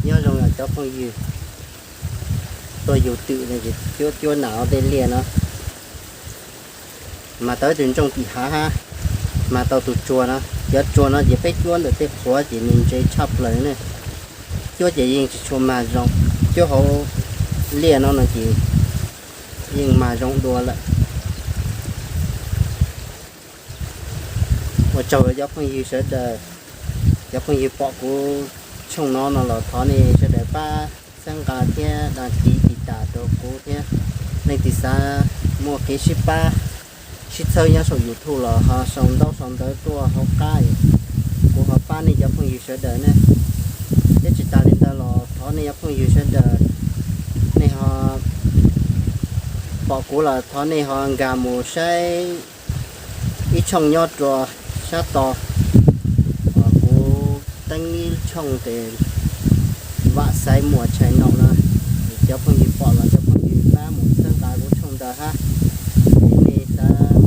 Nyob zoo os cov phooj ywg, tuaj yug twm no ces cuab cuab nas tej liaj no, mas tau ib tug ntsooj tim hav hab, mas tau tus tsuag no. Cov tsuag no ces peb cuab ntawm tej qhuav ces nws ntse tshaj plaws ne. Cuab ces yeej tsis tshua mag zoo, cuab hauv liaj no no ces yeej mag zoo dua lawm. Ua tsaug cov phooj ywg sawv daws, cov phooj ywg pom kuv tshooj no no los thov nej sawv daws pab txhawb nqa thiab dag kis tis tas rau kuv thiab. Leej twg xav muaj kev sib pab sib txhawb nyob saum YouTube los ho sau ntaub sau ntawv tuaj hauv qab, kuv ho pab nej cov phooj ywg sawv daws ne. Thiab tsis tas li ntawd los thov nej cov phooj ywg sawv daws, nej ho pom kuv los thov nej ho nkag mus saib ib tshooj nyob rua sab tod, uas kuv teeb ib tshooj tes Vam Xaiv Muas Channel no. Cov phooj ywg pom los cov phooj ywg pab mus txhawb nqa kuv tshooj ntawd hab. Nej xav